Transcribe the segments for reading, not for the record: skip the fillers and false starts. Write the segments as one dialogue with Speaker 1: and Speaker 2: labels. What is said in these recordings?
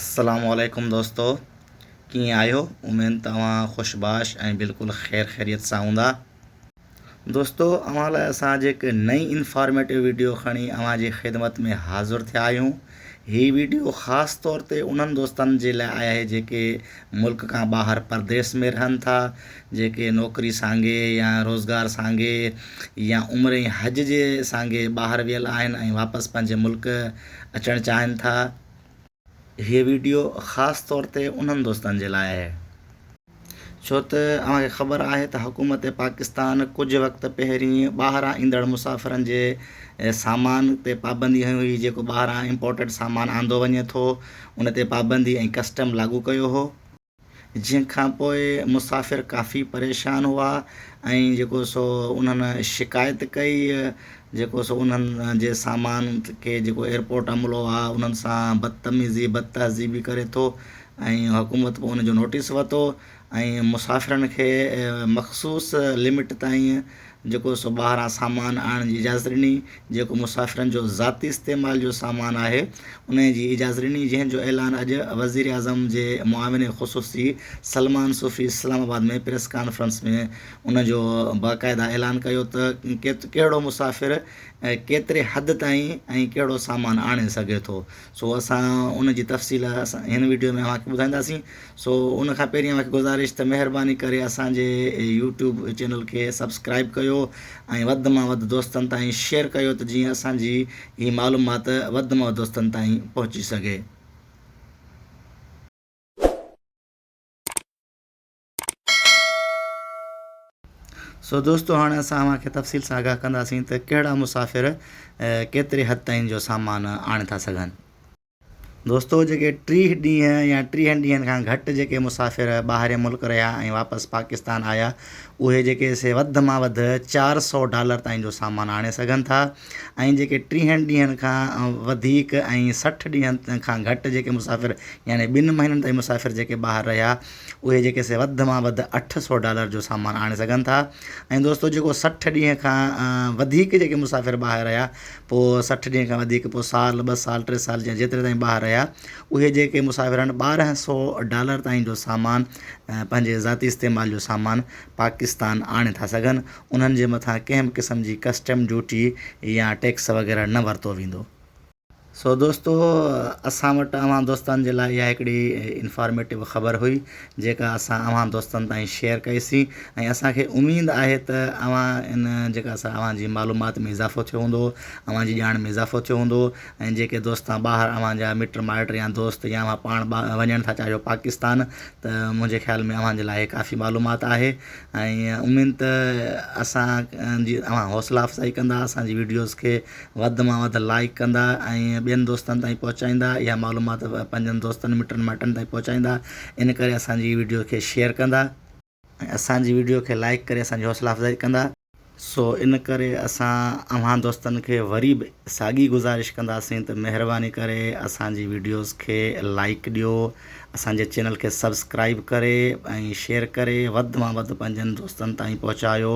Speaker 1: السلام عليڪم دوستو ڪيئن آهيو اميد ته اوهان خوش باش ۽ بلڪل خير خيريت سان هوندا. دوستو اوهان لاء اسان اڄ هڪ نئين انفارميٽو ويڊيو کڻي اوهان جي خدمت ۾ حاضر ٿيا آهيون هي ويڊيو خاص طور تي انهن دوستن جي لاء آهي جيڪي ملڪ کان ٻاهر پرديس ۾ رهن ٿا جيڪي نوڪري سانگي يا روزگار سانگي يا عمري ۽ حج جي سانگي ٻاهر ويل آهن ۽ واپس پنهنجي ملڪ اچڻ چاهن ٿا. هيء ويڊيو خاص طور تي انهن دوستن جي لاء آهي. ڇو ته اوهان کي خبر آهي ته حڪومت پاڪستان ڪجهه وقت پهرين ٻاهران ايندڙ مسافرن جي سامان تي پابندي هنئي هئي جيڪو ٻاهران امپورٽيڊ سامان آندو وڃي ٿو ان تي پابندي ۽ ڪسٽم لاڳو ڪيو هو. جنهن کان پوء مسافر ڪافي پريشان هئا ۽ جيڪو سو انهن شڪايت ڪئي جيڪو سو انهن جي سامان کي جيڪو ايئرپورٽ عملو آ انهن سان بدتميزي بدتهذيبي ڪري ٿو ۽ حڪومت پوء ان جو نوٽيس ورتو ۽ مسافرن کي مخصوص لمٽ تائين جيڪو سو ٻاهران سامان آڻڻ جي اجازت ڏني، جيڪو مسافرن جو ذاتي استعمال جو سامان آهي، انهي جي اجازت ڏني، جنهن جو اعلان اڄ وزيراعظم جي معاون خصوصي سلمان صوفي اسلام آباد ۾ پريس ڪانفرنس ۾ ان جو باقاعده اعلان ڪيو ته ڪهڙو مسافر ڪيتري حد تائين ۽ ڪهڙو سامان آڻي سگهي ٿو، سو اسان ان جي تفصيل هن وڊيو ۾ اوهان کي ٻڌائينداسين. سو ان کان پهرين اوهان کي گذارش ته مهرباني ڪري اسان جي يوٽيوب چينل کي سبسڪرائب ڪيو ۽ وڌ مان وڌ دوستن تائين شيئر ڪيو ته جيئن اسان جي هي معلومات وڌ مان وڌ دوستن تائين پهچي سگهي. سو دوستو هاڻي اسان اوهان کي تفصيل سان آگاهه ڪنداسين ته ڪهڙا مسافر ڪيتري حد تائين جو سامان آڻي ٿا سگهن. دوستو جيڪي 30 ڏينهن يا ٽيهن ڏينهن کان گهٽ جيڪي مسافر ٻاهرين ملڪ رهيا ۽ واپس پاڪستان آيا اهي جيڪي سي وڌ مان وڌ 400 ڊالر تائين جو سامان آڻي سگهن ٿا ۽ جيڪي ٽيهن ڏينهن کان وڌيڪ ۽ 60 ڏينهن کان گهٽ جيڪي مسافر يعني ٻن مهينن تائين مسافر جيڪي ٻاهر رهيا اهي جيڪي سي وڌ مان وڌ 800 ڊالر جو سامان آڻي سگهن ٿا ۽ دوستو جيڪو 60 ڏينهن کان وڌيڪ جيڪي مسافر ٻاهر رهيا پوء 60 ڏينهن کان وڌيڪ پوء سال، ٻه سال، ٽي سال يا جيتري تائين ٻاهر رهيا، اهي جيڪي مسافر آهن 1200 ڊالر تائين جو سامان پنهنجي ذاتي استعمال جو سامان پاڪستان آڻي ٿا سگهن، انهن جي مٿان ڪنهن به قسم جي ڪسٽم ڊيوٽي يا ٽيڪس وغيره نه ورتو ويندو. سو دوستو اسان وٽ اوهان دوستن جي لاء اها هڪڙي انفارميٽو خبر هئي جيڪا اسان اوهان دوستن تائين شيئر ڪئي سين ۽ اسان کي اميد آهي ته اوهان ان جيڪا سا اوهان جي معلومات ۾ اضافو ٿيو هوندو اوهان جي ڄاڻ ۾ اضافو ٿيو هوندو ۽ جيڪي دوست ٻاهر اوهان جا مٽ مائٽ يا دوست يا اوهان پاڻ وڃڻ ٿا چاهيو پاڪستان ته منهنجي خيال ۾ اوهان جي لاء هي ڪافي معلومات آهي ۽ اميد ته اسان جي اوهان حوصلا افزائي ڪندا اسان جي ويڊيوز کي وڌ مان وڌ لائڪ ڪندا ۽ ٻين دوستن تائين پهچائيندا اها معلومات پنهنجن دوستن مٽن مائٽن تائين پهچائيندا ان ڪري اسان جي ويڊيو کي شيئر ڪندا. ۽ اسان جي ويڊيو کي لائيڪ ڪري اسان جي حوصلا افزائي ڪندا. سو ان ڪري اسان اوهان دوستن کي وري به ساڳي گذارش ڪنداسين ته مهرباني ڪري اسان جي ويڊيوز کي لائيڪ ڏيو اسان جي چينل کي سبسڪرائيب ڪري ۽ شيئر ڪري وڌ مان وڌ پنهنجن دوستن تائين پهچايو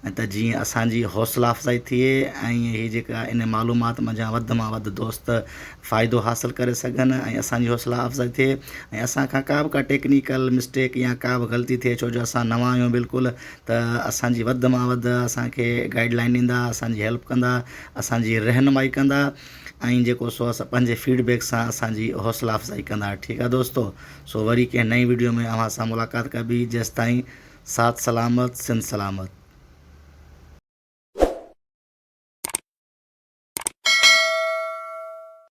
Speaker 1: ۽ ته جيئن اسان جي حوصلا افزائي ٿئي ۽ هي جيڪا ان معلومات منجهان وڌ مان وڌ دوست فائدو حاصل ڪري سگهن ۽ اسان جي حوصلا افزائي ٿئي ۽ اسان کان ڪا به ڪا ٽيڪنيڪل مسٽيڪ يا ڪا به غلطي ٿئي ڇو جو اسان نوان آهيون بلڪل ته اسان جي وڌ مان وڌ اسان کي گائيڊ لائن ڏيندا اسان جي هيلپ ڪندا اسان جي رهنمائي ڪندا ۽ جيڪو سو اسان پنهنجي فيڊ بيڪ سان اسان جي حوصلا افزائي ڪندا ٺيڪ آهي دوستو سو وري ڪنهن نئين ويڊيو ۾ اوهان سان ملاقات ڪبي جيستائين ساٿ سلامت سنڌ سلامت.